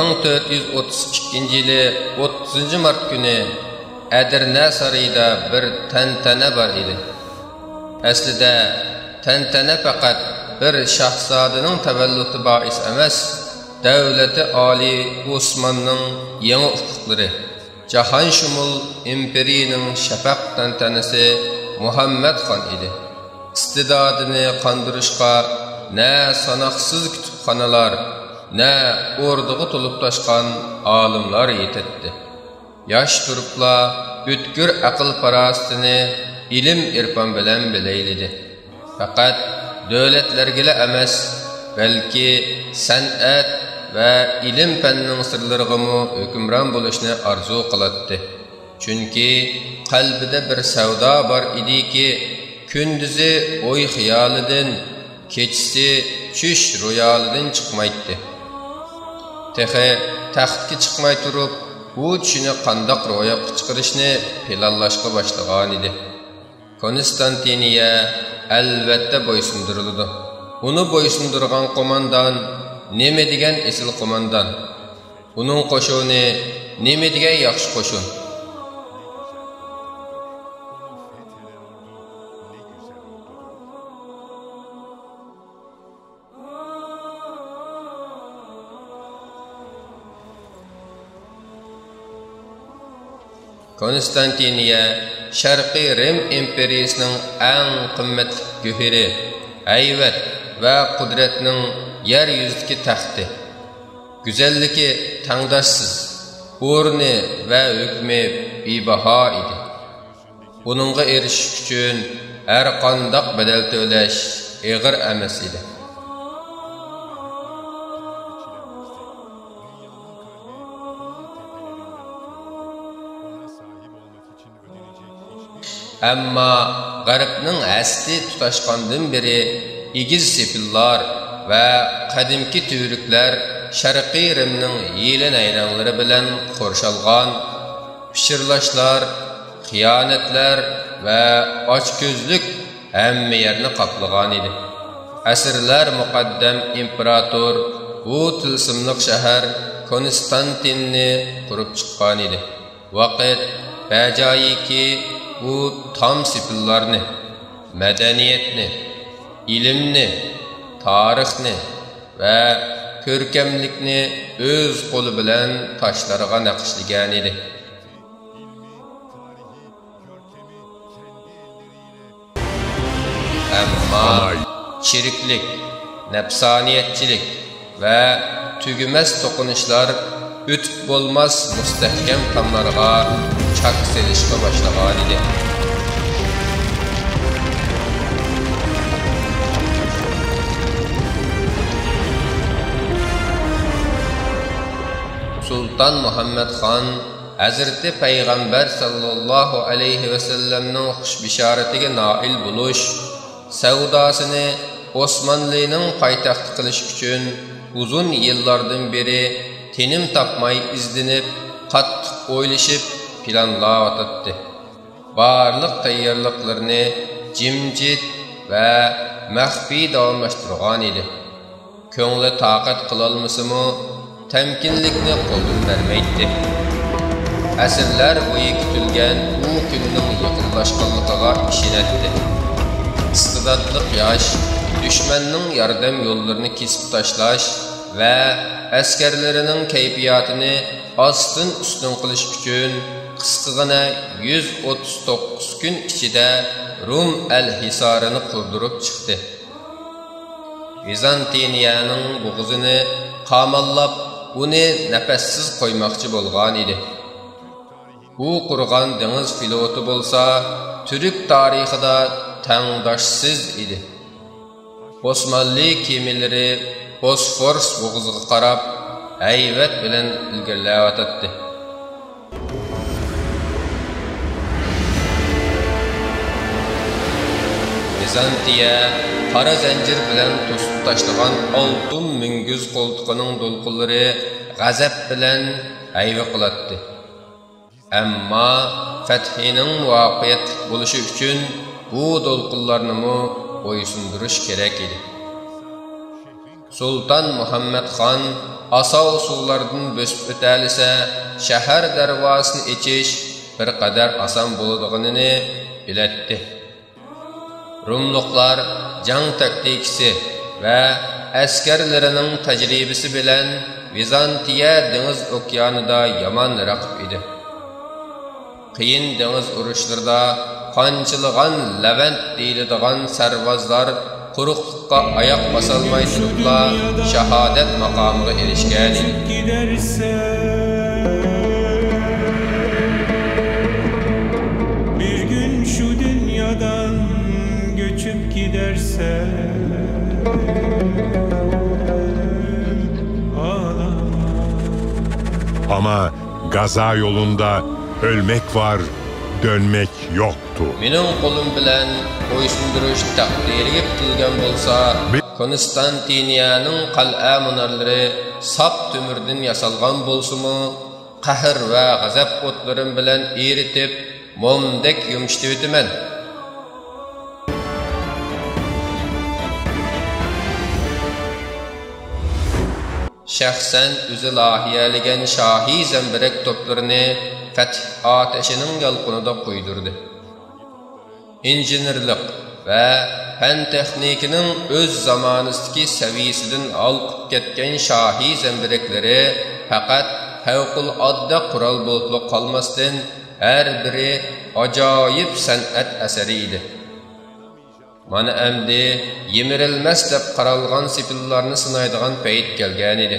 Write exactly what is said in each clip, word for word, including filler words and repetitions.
مىڭ تۆت يۈز ئوتتۇز ئىككىنچى يىلى ئوتتۇزىنچى مارت كۈنى ئەدىرنە سارىيىدا بىر تەنتەنە بار ئىدى. ئەسلىدە تەنتەنە پەقەت بىر شاھزادىنىڭ تەۋەللۇتى بائىس ئەمەس، دەۋلىتى ئالىي ئوسماننىڭ يېڭى ئۇپۇقلىرى، جاھانشۇمۇل ئىمپېرىيىنىڭ شەپەق تەنتەنىسى مۇھەممەد خان ئىدى. ئىستىدادىنى قاندۇرۇشقا نە ساناقسىز كۇتۇپخانىلار، نە ئوردىغا تولۇپ تاشقان ئالىملار يېتەتتى. ياش تۇرۇپلا ئۆتكۈر ئەقىل-پاراسىتىنى ئىلىم-ئېرپان بىلەن بىلەيلىدى. پەقەت دۆلەتلەرگىلا ئەمەس، بەلكى سەنئەت ۋە ئىلىم-پەننىڭ سىرلىرىغىمۇ ھۆكۈمران بولۇشنى ئارزۇ قىلاتتى. چۈنكى قەلبىدە بىر سەۋدا بار ئىدىكى، كۈندۈزى ئوي-خىيالىدىن، كېچىسى چۈش رويالىدىن چىقمايتتى. تېخى تەختكە چىقماي تۇرۇپ، بۇ چۈشىنى قانداق روياپقا چىقىرىشنى پىلانلاشقا باشلىغانىدى. كونستانتىنىيە ئەلۋەتتە بويسۇندۇرۇلىدۇ. ئۇنى بويسۇندۇرغان قوماندان نېمە دېگەن ئېسىل قوماندان! ئۇنىڭ قوشۇنى نېمە دېگەن ياخشى قوشۇن! كونستانتىنىيە شەرقىي رىم ئىمپېرىيىسىنىڭ ئەڭ قىممەتلىك گۆھىرى، ھەيۋەت ۋە قۇدرەتنىڭ يەر يۈزىدىكى تەختى. گۈزەللىكى تەڭداشسىز، ئورنى ۋە ھۆكمى بىباھا ئىدى. بۇنىڭغا ئېرىشىش ئۈچۈن ھەرقانداق بەدەل تۆلەش ئېغىر ئەمەس ئىدى. ئەمما غەربنىڭ ھەسىتى تۇتاشقاندىن بېرى، ئېگىز سېپىللار ۋە قەدىمكى تۈۋرۈكلەر شەرقىي رىمنىڭ ھىيلە-نەيرەڭلىرى بىلەن قورشالغان، پىچىرلاشلار، خىيانەتلەر ۋە ئاچكۆزلۈك ھەممە يەرنى قاپلىغانىدى. ئەسىرلەر مۇقەددەم ئىمپېراتور بۇ تىلسىملىق شەھەر كونستانتىننى قۇرۇپ چىققانىدى. ۋاقىت بەجايىكى بۇ تام سېپىللارنى، مەدەنىيەتنى، ئىلىمنى، تارىخنى ۋە كۆركەملىكنى ئۆز قولى بىلەن تاشلارغا نەقىشلىگەنىدى. ئەمما چىرىكلىك، نەپسانىيەتچىلىك ۋە تۈگىمەس توقۇنۇشلار ئۆتۈپ بولماس مۇستەھكەم تاملارغا چاك سېلىشقا باشلىغانىدى. سۇلتان مۇھەممەد خان ھەزرىتى پەيغەمبەر ساللاللاھۇ ئەلەيھى ۋەسەللەمنىڭ خۇش بېشارىتىگە نائىل بولۇش، سەۋداسىنى ئوسمانلىنىڭ پايتەختى قىلىش ئۈچۈن ئۇزۇن يىللاردىن بېرى تىنىم تاپماي ئىزدىنىپ، قاتتىق ئويلىشىپ پىلانلاۋاتاتتى. بارلىق تەييارلىقلىرىنى جىمجىت ۋە مەخپىي داۋاملاشتۇرغانىدى. كۆڭلى تاقەت قىلالمىسىمۇ، تەمكىنلىكنى قولدىن بەرمەيتتى. ئەسىرلەر بويى كۈتۈلگەن بۇ كۈننىڭ يېقىنلاشقانلىقىغا ئىشىنەتتى. ئىستىداتلىق ياش دۈشمەننىڭ ياردەم يوللىرىنى كېسىپ تاشلاش ۋە ئەسكەرلىرىنىڭ كەيپىياتىنى ئاستىن-ئۈستۈن قىلىش ئۈچۈن، قىسقىغىنە يۈز ئوتتۇز توققۇز كۈن ئىچىدە رۇم ئەل ھىسارىنى قۇردۇرۇپ چىقتى. ۋىزانتىنىيەنىڭ بوغۇزىنى قاماللاپ، ئۇنى نەپەسسىز قويماقچى بولغانىدى. ئۇ قۇرغان دېڭىز فلوتى بولسا تۈرك تارىخىدا تەڭداشسىز ئىدى. ئوسمانلى كېمىلىرى بوسفورس بوغۇزىغا قاراپ ھەيۋەت بىلەن ئىلگىرىلەۋاتاتتى. ۋىزانتىيە قارا زەنجىر بىلەن توسۇپ تاشلىغان ئالتۇن مۈڭگۈز قولتۇقىنىڭ دولقۇنلىرى غەزەپ بىلەن ھەيۋە قىلاتتى. ئەمما فەتھىنىڭ مۇۋەپپەقىيەتلىك بولۇشى ئۈچۈن بۇ دولقۇنلارنىمۇ بويسۇندۇرۇش كېرەك ئىدى. سۇلتان مۇھەممەد خان ئاساۋ سۇلاردىن بۆسۈپ ئۆتەلىسە، شەھەر دەرۋازىسىنى ئېچىش بىر قەدەر ئاسان بولىدىغىنىنى بىلەتتى. روملۇقلار جەڭ تاكتىكىسى ۋە ئەسكەرلىرىنىڭ تەجرىبىسى بىلەن ۋىزانتىيە دېڭىز ئوكيانىدا يامان رەقىب ئىدى. قىيىن دېڭىز ئۇرۇشلىرىدا قانچىلىغان لەۋەنت دېيىلىدىغان سەرۋازلار قۇرۇقلۇققا ئاياق باسالماي تۇرۇپلا شاھادەت ماقامىغا ئېرىشكەن ئىدى. Gidersen, bir gün şu dünyadan göçüp gidersen, ağlama. Ama gaza yolunda ölmek var, dönmek yoktu. مېنىڭ قولۇم بىلەن بويسۇندۇرۇش تەقدىرىگە پۈتۈلگەن بولسا، كونستانتىنىيەنىڭ قەلئە مۇنارلىرى ساپ تۆمۈردىن ياسالغان بولسىمۇ، قەھر ۋە غەزەپ ئوتلىرىم بىلەن ئېرىتىپ، مومدەك يۇمشىتىۋېتىمەن. شەخسەن ئۆزى لايىھەلىگەن شاھىي زەمبىرەك توپلىرىنى فەتھ ئاتەشىنىڭ يالقۇنىدا قۇيدۇردى. ئىنژېنېرلىق ۋە پەن-تېخنىكىنىڭ ئۆز زامانىسىدىكى سەۋىيەسىدىن ھالقىپ كەتكەن شاھىي زەمبىرەكلىرى پەقەت پەۋقۇلئاددە قورال بولۇپلا قالماستىن، ھەر بىرى ئاجايىپ سەنئەت ئەسىرى ئىدى. مانا ئەمدى يىمىرىلمەس دەپ قارالغان سېپىللارنى سىنايدىغان پەيت كەلگەنىدى.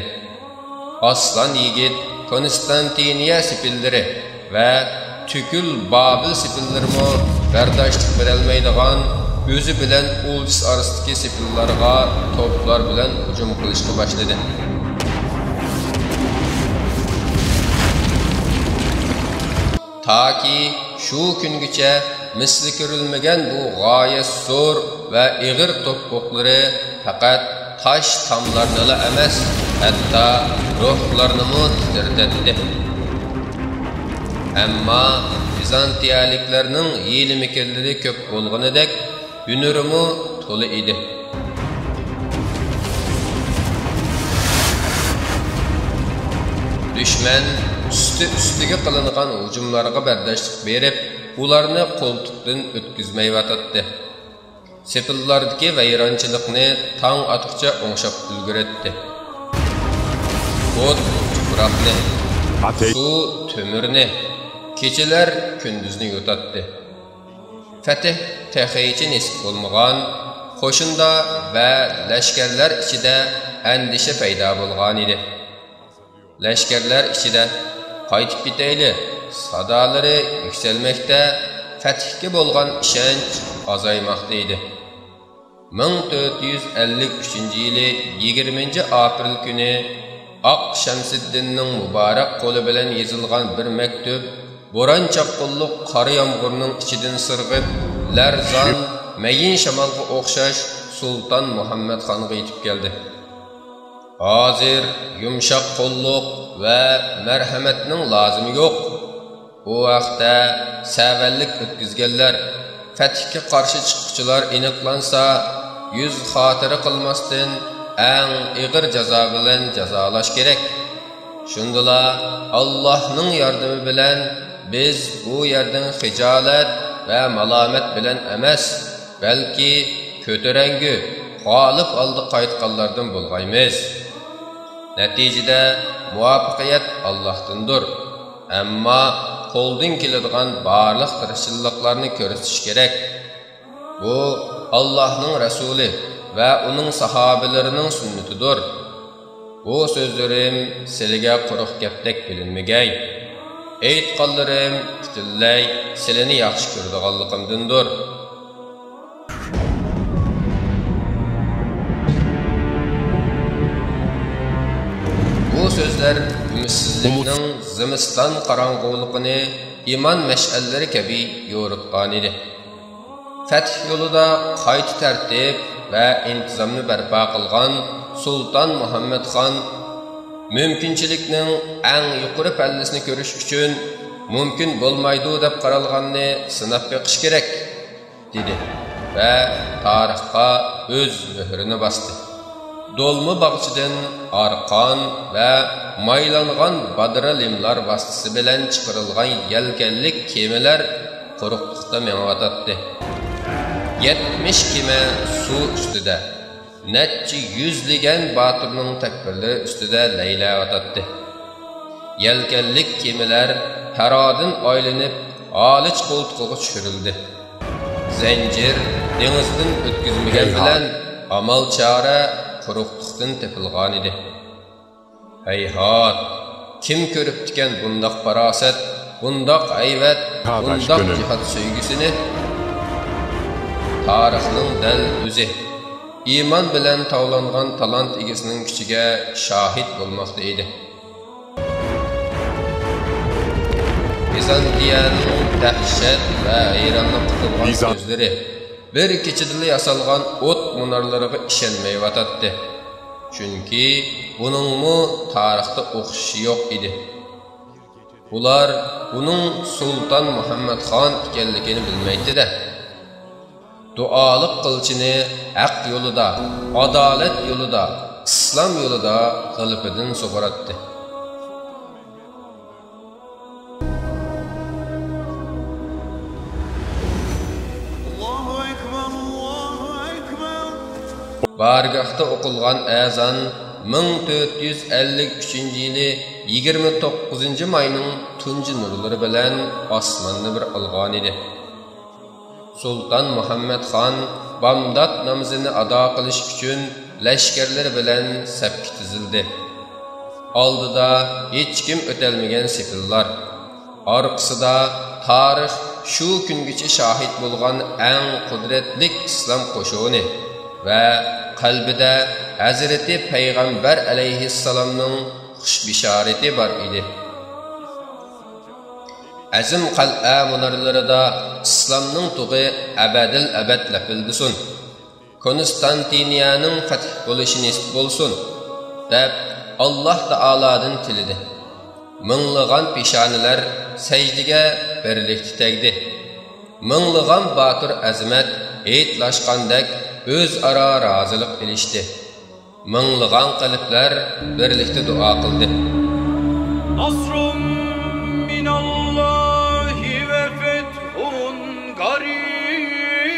ئاسلان يىگىت كونستانتىنىيە سېپىللىرى ۋە تۈكۈل بابىل سېپىللىرىمۇ بەرداشلىق بېرەلمەيدىغان، ئۆزى بىلەن ئۇلجىسى ئارىسىدىكى سېپىللارغا توپلار بىلەن ھۇجۇم قىلىشقا باشلىدى. تاكى شۇ كۈنگىچە مىسلى كۆرۈلمىگەن بۇ غايەت زور ۋە ئېغىر توپ ئوقلىرى پەقەت تاش تاملارنىلا ئەمەس، ھەتتا روھلارنىمۇ تىترىتەتتى. ئەمما ۋىزانتىيەلىكلەرنىڭ ھىيلە-مىكىرلىرى كۆپ بولغىنىدەك، ھۈنىرىمۇ تولا ئىدى. دۈشمەن ئۈستى-ئۈستىگە قىلىنغان ھۇجۇملارغا بەرداشلىق بېرىپ، ئۇلارنى قولتۇقتىن ئۆتكۈزمەيۋاتاتتى. سېپىللاردىكى ۋەيرانچىلىقنى تاڭ ئاتقۇچە ئوڭشاپ ئۈلگۈرەتتى. ئوت تۇپراقنى، ئاتەي. سۇ تۆمۈرنى، كېچىلەر كۈندۈزنى يۇتاتتى. فەتھ تېخىچە نېسىپ بولمىغان، قوشۇندا ۋە لەشكەرلەر ئىچىدە ئەندىشە پەيدا بولغانىدى. لەشكەرلەر ئىچىدە «قايتىپ كېتەيلى» سادالىرى يۈكسەلمەكتە، فەتھكە بولغان ئىشەنچ ئازايماقتا ئىدى. مىڭ تۆت يۈز ئەللىك ئۈچىنچى يىلى يىگىرمىنچى ئاپرېل كۈنى ئاق شەمسىدىننىڭ مۇبارەك قولى بىلەن يېزىلغان بىر مەكتۇپ بوران-چاپقۇنلۇق قارا يامغۇرنىڭ ئىچىدىن سىرغىپ، لەرزان، مەيىن شامالغا ئوخشاش سۇلتان مۇھەممەتخانغا يېتىپ كەلدى. ھازىر يۇمشاق قوللۇق ۋە مەرھەمەتنىڭ لازىمى يوق. بۇ ھەقتە سەۋەنلىك ئۆتكۈزگەنلەر، فەتھكە قارشى چىققۇچىلار ئېنىقلانسا، يۈز خاتىرە قىلماستىن، ئەڭ ئېغىر جازا بىلەن جازالاش كېرەك. شۇندىلا ئاللاھنىڭ ياردىمى بىلەن بىز بۇ يەردىن خىجالەت ۋە مالامەت بىلەن ئەمەس، بەلكى كۆتۈرەڭگۈ، غالىب ھالدا قايتقانلاردىن بولغايمىز. نەتىجىدە مۇۋەپپەقىيەت ئاللاھتىندۇر. ئەمما قولدىن كېلىدىغان بارلىق تىرىشچانلىقلارنى كۆرسىتىش كېرەك. بۇ ئاللاھنىڭ رەسۇلى ۋە ئۇنىڭ ساھابىلىرىنىڭ سۈننىتىدۇر. بۇ سۆزلىرىم سىلىگە قۇرۇق گەپتەك بىلىنمىگەي. ئېيتقانلىرىم پۈتۈنلەي سىلىنى ياخشى كۆرىدىغانلىقىمدىندۇر. بۇ سۆزلەر ئۈمىدسىزلىكنىڭ زىمىستان قاراڭغۇلۇقىنى ئىمان مەشئەللىرى كەبى يورۇتقانىدى. فەتھ يولىدا قايتا تەرتىپ ۋە ئىنتىزامنى بەرپا قىلغان سۇلتان مۇھەممەتخان مۇمكىنچىلىكنىڭ ئەڭ يۇقىرى پەللىسىنى كۆرۈش ئۈچۈن، مۇمكىن بولمايدۇ دەپ قارالغاننى سىناپ بېقىش كېرەك، دېدى ۋە تارىخقا ئۆز مۆھرىنى باستى. دولما باغچىدىن ئارقان ۋە مايلانغان بادىرا لىملار ۋاسىتىسى بىلەن چىقىرىلغان يەلكەنلىك كېمىلەر قۇرۇقلۇقتا مېڭىۋاتاتتى. يەتمىش كېمە سۇ ئۈستىدە، نەچچە يۈزلىگەن باتۇرنىڭ تەكپىرلىرى ئۈستىدە لەيلەۋاتاتتى. يەلكەنلىك كېمىلەر تارادىن ئايلىنىپ، ھالىچ قولتۇقىغا چۈشۈرۈلدى. زەنجىر دېڭىزدىن ئۆتكۈزمىگەن بىلەن، ئامال چارە قۇرۇقلۇقتىن تېپىلغانىدى. ھەيھات، كىم كۆرۈپتىكەن بۇنداق پاراسەت، بۇنداق ھەيۋەت، بۇنداق جىھاد سۆيگۈسىنى؟ تارىخنىڭ دەل ئۆزى ئىمان بىلەن تاۋلانغان تالانت ئىگىسىنىڭ كۈچىگە شاھىت بولماقتا ئىدى. ۋىزانتىيەنىڭ دەھشەت ۋە ھەيرانلىققا تولغان كۆزلىرى بىر كېچىدىلا ياسالغان ئوت مۇنارلىرىغا ئىشەنمەيۋاتاتتى. چۈنكى بۇنىڭمۇ تارىختا ئوخشىشى يوق ئىدى. ئۇلار بۇنىڭ سۇلتان مۇھەممەد خان ئىكەنلىكىنى بىلمەيتتى-دە. دۇئالىق قىلچىنى ھەق يولىدا، ئادالەت يولىدا، ئىسلام يولىدا غەلىبىدىن سۇغۇراتتى. بارگاھتا ئوقۇلغان ئەزان مىڭ تۆت يۈز ئەللىك ئۈچىنچى يىلى يىگىرمە توققۇزىنچى ماينىڭ تۇنجى نۇرلىرى بىلەن ئاسماننى بىر ئالغانىدى. سۇلتان مۇھەممەد خان بامدات نامىزىنى ئادا قىلىش ئۈچۈن لەشكەرلىرى بىلەن سەپكە تىزىلدى. ئالدىدا ھېچكىم ئۆتەلمىگەن سېپىللار، ئارقىسىدا تارىخ شۇ كۈنگىچە شاھىت بولغان ئەڭ قۇدرەتلىك ئىسلام قوشۇنى ۋە قەلبىدە ھەزرىتى پەيغەمبەر ئەلەيھىسسالامنىڭ خۇش بېشارىتى بار ئىدى. ئەزىم قەلئە مۇنارلىرىدا ئىسلامنىڭ تۇغى ئەبەدىل ئەبەد لەپىلدىسۇن، كونستانتىنىيەنىڭ فەتھ بولۇشى نېسىپ بولسۇن، دەپ ئاللاھ تائالادىن تىلىدى. مىڭلىغان پېشانىلەر سەجدىگە بىرلىكتە تەگدى. مىڭلىغان باتۇر ئەزىمەت ھېيتلاشقاندەك ئۆزئارا رازىلىق ئېلىشتى. مىڭلىغان قەلبلەر بىرلىكتە دۇئا قىلدى. نصر من الله وفتح قريب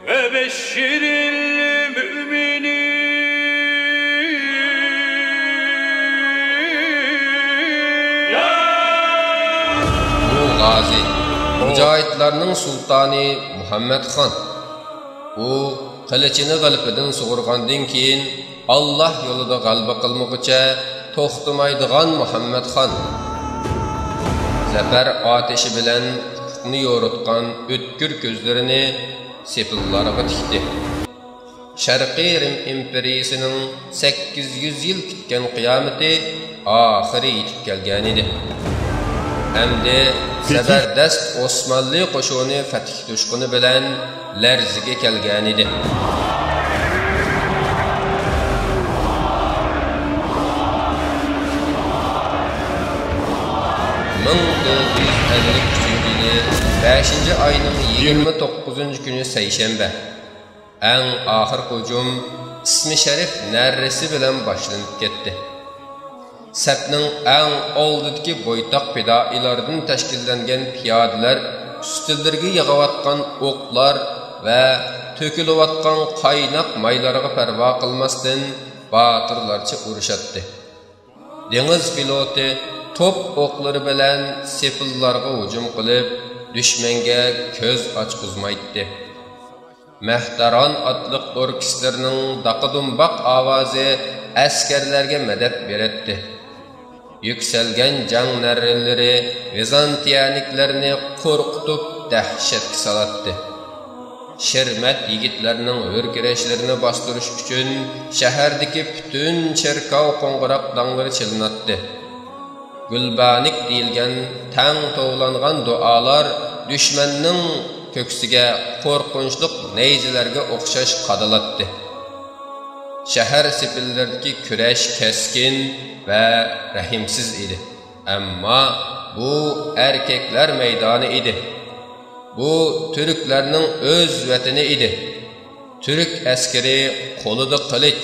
وبشر المؤمنين. ئۇلۇغ غازى، مۇجاھىدلارنىڭ سۇلتانى مۇھەممەد خان. ئۇ قىلىچىنى غەلىبىدىن سۇغۇرغاندىن كېيىن، ئاللاھ يولىدا غەلىبە قىلمىغۇچە توختىمايدىغان مۇھەممەد خان، زەپەر ئاتىشى بىلەن ئۇپۇقنى يورۇتقان ئۆتكۈر كۆزلىرىنى سېپىللارغا تىكتى. شەرقىي رىم ئىمپېرىيىسىنىڭ سەككىز يۈز يىل كۈتكەن قىيامىتى ئاخىرى يېتىپ كەلگەنىدى. ئەمدى زەبەردەست ئوسمانلى قوشۇنى فەتھ جۇشقۇنى بىلەن لەرزىگە كەلگەنىدى. مىڭ تۆت يۈز ئەللىك ئۈچىنچى يىلى بەشىنچى ئاينىڭ يىگىرمە توققۇزىنچى كۈنى سەيشەنبە. ئەڭ ئاخىرقى ھۇجۇم ئىسمى شەرىف نەررىسى بىلەن باشلىنىپ كەتتى. سەپنىڭ ئەڭ ئالدىدىكى بويتاق پىدائىيلاردىن تەشكىللەنگەن پىيادىلەر ئۈستىلىرىگە يېغىۋاتقان ئوقلار ۋە تۆكۈلۈۋاتقان قايناق مايلارغا پەرۋا قىلماستىن، باتۇرلارچە ئۇرۇشاتتى. دېڭىز فلوتى توپ ئوقلىرى بىلەن سېپىللارغا ھۇجۇم قىلىپ، دۈشمەنگە كۆز ئاچقۇزمايتتى. مەھتەران ئاتلىق ئوركېستىرنىڭ داقا-دۇمباق ئاۋازى ئەسكەرلەرگە مەدەت بېرەتتى. يۈكسەلگەن جەڭ نەررىلىرى ۋىزانتىيەنىكلەرنى قورقۇتۇپ، دەھشەتكە سالاتتى. شېرمەت يىگىتلەرنىڭ ھۆركىرەشلىرىنى باستۇرۇش ئۈچۈن شەھەردىكى پۈتۈن چېركاۋ قوڭغۇراق داڭلىرى چېلىناتتى. گۈلبانىك دېيىلگەن تەڭ توۋلانغان دۇئالار دۈشمەننىڭ كۆكسىگە قورقۇنچلۇق نەيزىلەرگە ئوخشاش قادىلاتتى. شەھەر سېپىللىرىدىكى كۈرەش كەسكىن ۋە رەھىمسىز ئىدى. ئەمما بۇ ئەركەكلەر مەيدانى ئىدى. بۇ تۈركلەرنىڭ ئۆز ۋەتىنى ئىدى. تۈرك ئەسكىرى قولىدا قىلىچ،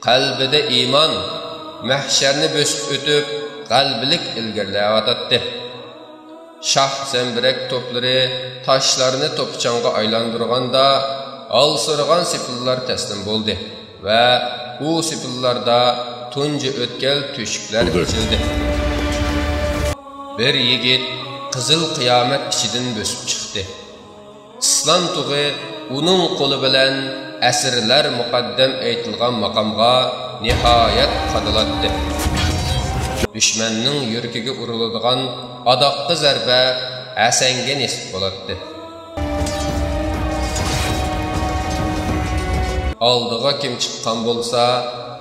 قەلبىدە ئىمان، مەھشەرنى بۆسۈپ ئۆتۈپ، غەلىبىلىك ئىلگىرىلەۋاتاتتى. شاھ زەمبىرەك توپلىرى تاشلارنى توپا-چاڭغا ئايلاندۇرغاندا، ئالسىرىغان سېپىللار تەسلىم بولدى ۋە ئۇ سېپىللاردا تۇنجى ئۆتكەل تۆشۈكلەر ئېچىلدى. بىر يىگىت قىزىل قىيامەت ئىچىدىن بۆسۈپ چىقتى. ئىسلام تۇغى ئۇنىڭ قولى بىلەن ئەسىرلەر مۇقەددەم ئېيتىلغان ماقامغا نىھايەت قادىلاتتى. دۈشمەننىڭ يۈرىكىگە ئۇرۇلىدىغان ئاداققى زەربە ھەسەنگە نېسىپ بولاتتى. ئالدىغا كىم چىققان بولسا،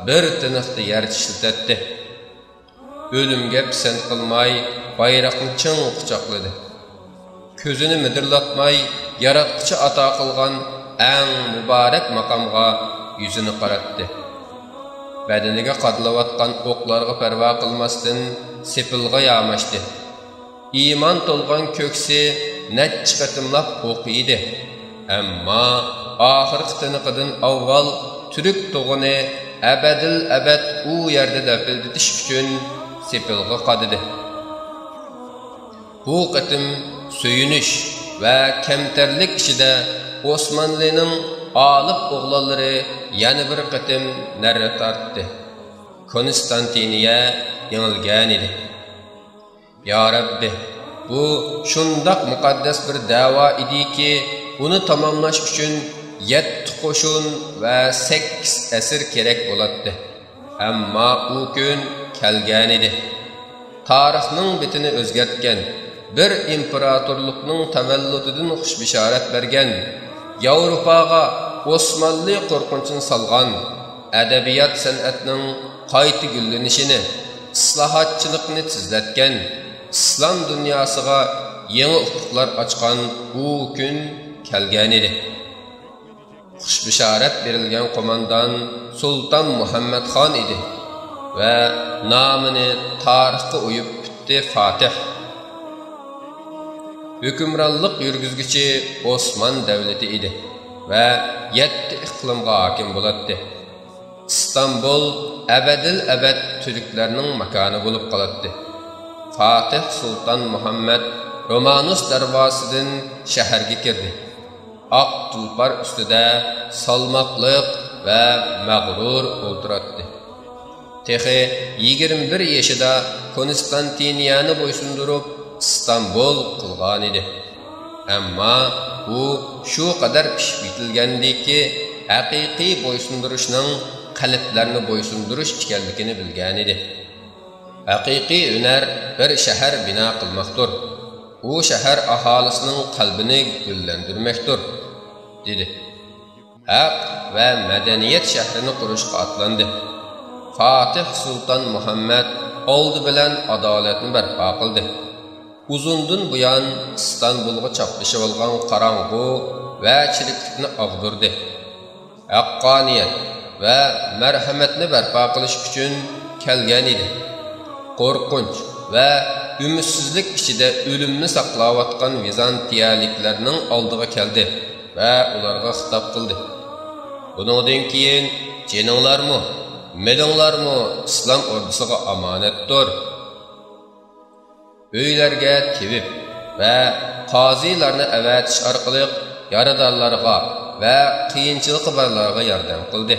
بىر تىنىقتا يەر چىشلىتەتتى. ئۆلۈمگە پىسەنت قىلماي، بايراقنى چىڭ قۇچاقلىدى. كۆزىنى مىدىرلاتماي، ياراتقۇچى ئاتا قىلغان ئەڭ مۇبارەك ماقامغا يۈزىنى قاراتتى. بەدىنىگە قادىلىۋاتقان ئوقلارغا پەرۋا قىلماستىن، سېپىلغا ياماشتى. ئىمان تولغان كۆكسى نەچچە قېتىملاپ ئوق يېدى. ئەمما ئاخىرقى تىنىقىدىن ئاۋۋال تۈرك تۇغىنى ئەبەدىل ئەبەد ئۇ يەردە لەپىلدىتىش ئۈچۈن سېپىلغا قادىدى. بۇ قېتىم سۆيۈنۈش ۋە كەمتەرلىك ئىچىدە ئوسمانلىنىڭ ئالىپ ئوغلانلىرى يەنە بىر قېتىم نەرە تارتتى. كونستانتىنىيە يېڭىلگەنىدى. يا رەببى، بۇ شۇنداق مۇقەددەس بىر دەۋا ئىدىكى، ئۇنى تاماملاش ئۈچۈن يەتتە قوشۇن ۋە سەككىز ئەسىر كېرەك بولاتتى. ئەمما ئۇ كۈن كەلگەنىدى. تارىخنىڭ بېتىنى ئۆزگەرتكەن، بىر ئىمپېراتورلۇقنىڭ تەۋەللۇتىدىن خۇش بېشارەت بەرگەن، ياۋروپاغا ئوسمانلى قورقۇنچىنى سالغان، ئەدەبىيات-سەنئەتنىڭ قايتا گۈللىنىشىنى، ئىسلاھاتچىلىقنى تېزلەتكەن، ئىسلام دۇنياسىغا يېڭى ئۇپۇقلار ئاچقان ئۇ كۈن كەلگەنىدى. خۇش بېشارەت بېرىلگەن قوماندان سۇلتان مۇھەممەتخان ئىدى ۋە نامىنى تارىخقا ئويۇپ پۈتتى فاتىھ. ھۆكۈمرانلىق يۈرگۈزگۈچى ئوسمان دەۋلىتى ئىدى ۋە يەتتە ئىقلىمغا ھاكىم بولاتتى. ئىستانبۇل ئەبەدىل ئەبەد تۈركلەرنىڭ ماكانى بولۇپ قالاتتى. فاتىھ سۇلتان مۇھەممەد رومانۇس دەرۋازىسىدىن شەھەرگە كىردى. ئاق تۇلپار ئۈستىدە سالماقلىق ۋە مەغرۇر ئولتۇراتتى. تېخى يىگىرمە بىر يېشىدا كونستانتىنىيەنى بويسۇندۇرۇپ، ئىستانبۇل قىلغانىدى. ئەمما ئۇ شۇ قەدەر پىشىپ يېتىلگەنىدىكى، ھەقىقىي بويسۇندۇرۇشنىڭ قەلبلەرنى بويسۇندۇرۇش ئىكەنلىكىنى بىلگەنىدى. ھەقىقىي ھۈنەر بىر شەھەر بىنا قىلماقتۇر. ئۇ شەھەر ئاھالىسىنىڭ قەلبىنى گۈللەندۈرمەكتۇر، دېدى. ھەق ۋە مەدەنىيەت شەھىرىنى قۇرۇشقا ئاتلاندى. فاتىھ سۇلتان مۇھەممەد ئالدى بىلەن ئادالەتنى بەرپا قىلدى. ئۇزۇندىن بۇيان ئىستانبۇلغا چاپلىشىۋالغان قاراڭغۇ ۋە چىرىكلىكنى ئاغدۇردى. ھەققانىيەت ۋە مەرھەمەتنى بەرپا قىلىش ئۈچۈن كەلگەنىدى. قورقۇنچ ۋە ئۈمىدسىزلىك ئىچىدە ئۆلۈمنى ساقلاۋاتقان ۋىزانتىيەلىكلەرنىڭ ئالدىغا كەلدى ۋە ئۇلارغا خىتاب قىلدى. بۇنىڭدىن كېيىن جېنىڭلارمۇ، مېلىڭلارمۇ ئىسلام ئوردىسىغا ئامانەتتۇر. ئۆيلەرگە تېۋىپ ۋە قازىلارنى ئەۋەتىش ئارقىلىق يارىدارلارغا ۋە قىيىنچىلىقى بارلارغا ياردەم قىلدى.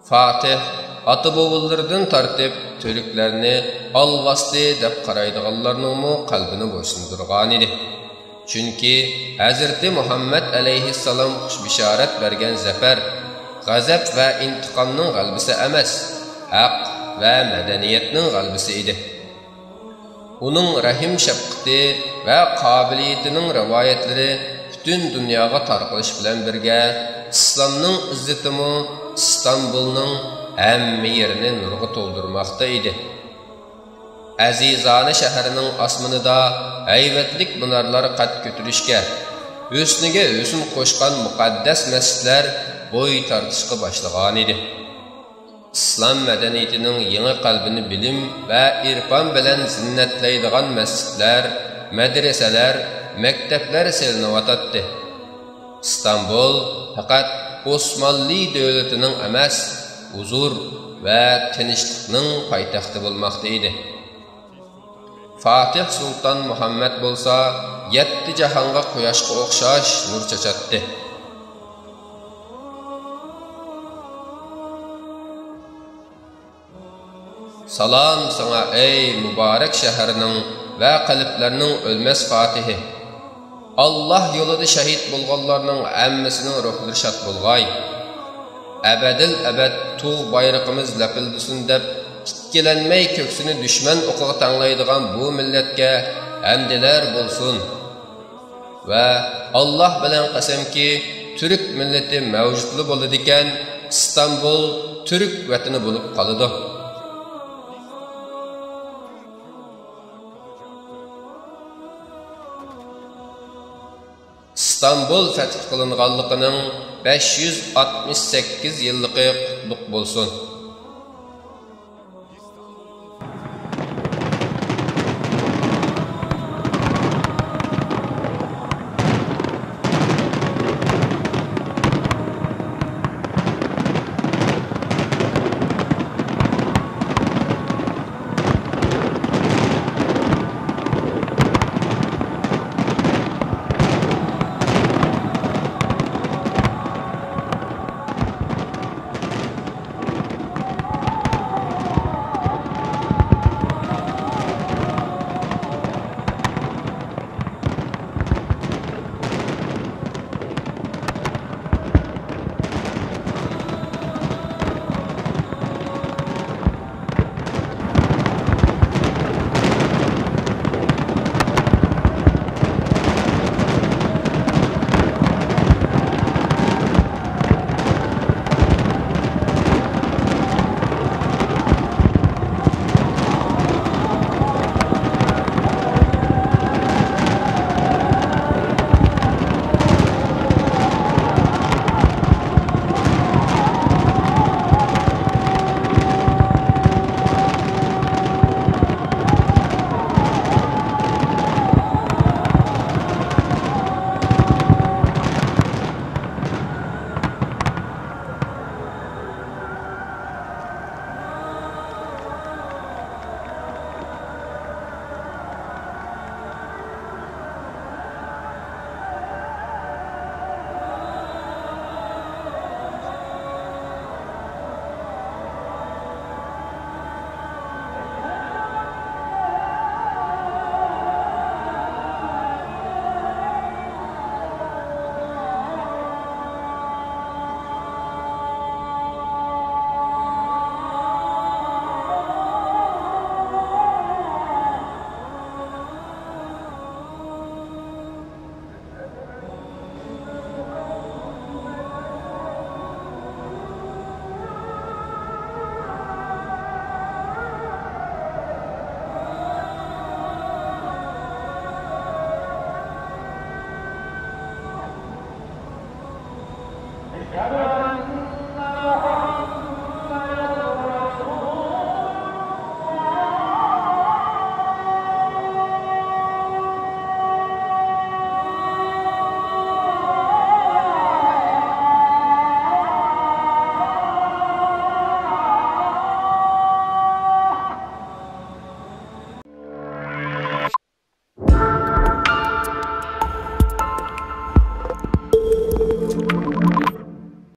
فاتىھ ئاتا-بوۋىلىرىدىن تارتىپ تۈركلەرنى ئالۋاستى دەپ قارايدىغانلارنىڭمۇ قەلبىنى بويسۇندۇرغانىدى. چۈنكى ھەزرىتى مۇھەممەد ئەلەيھىسسالام خۇش بېشارەت بەرگەن زەپەر غەزەپ ۋە ئىنتىقامنىڭ غەلىبىسى ئەمەس، ھەق ۋە مەدەنىيەتنىڭ غەلىبىسى ئىدى. ئۇنىڭ رەھىم-شەپقىتى ۋە قابىلىيىتىنىڭ رىۋايەتلىرى پۈتۈن دۇنياغا تارقىلىش بىلەن بىرگە، ئىسلامنىڭ ئىززىتىمۇ ئىستانبۇلنىڭ ھەممە يېرىنى نۇرغا تولدۇرماقتا ئىدى. ئەزىزانە شەھەرنىڭ ئاسمىنىدا ھەيۋەتلىك مۇنارلار قەد كۆتۈرۈشكە، ھۆسنىگە ھۆسن قوشقان مۇقەددەس مەسچىتلەر بوي تارتىشقا باشلىغانىدى. ئىسلام مەدەنىيىتىنىڭ يېڭى قەلبىنى بىلىم ۋە ئىرپان بىلەن زىننەتلەيدىغان مەسچىتلەر، مەدرىسەلەر مەكتەپلەر سېلىنىۋاتاتتى. ئىستانبۇل پەقەت ئوسمانلى دۆلىتىنىڭ ئەمەس، ھۇزۇر ۋە تىنچلىقنىڭ پايتەختى بولماقتا ئىدى. فاتىھ سۇلتان مۇھەممەد بولسا يەتتە جاھانغا قۇياشقا ئوخشاش نۇر چاچاتتى. سالام ساڭا، ئەي مۇبارەك شەھەرنىڭ ۋە قەلبلەرنىڭ ئۆلمەس فاتىھى! ئاللاھ يولىدا شەھىت بولغانلارنىڭ ھەممىسىنىڭ روھلىرى شاد بولغاي! ئەبەدىل ئەبەد تۇغ بايرىقىمىز لەپىلدىسۇن دەپ، ئىككىلەنمەي كۆكسىنى دۈشمەن ئوقىغا تەڭلەيدىغان بۇ مىللەتكە ھەمدىلەر بولسۇن! ۋە ئاللاھ بىلەن قەسەمكى، تۈرك مىللىتى مەۋجۇتلا بولىدىكەن، ئىستانبۇل تۈرك ۋەتىنى بولۇپ قالىدۇ. ئىستانبۇل فەتھ قىلىنغانلىقىنىڭ بەش يۈز ئاتمىش سەككىز يىللىقى قۇتلۇق بولسۇن!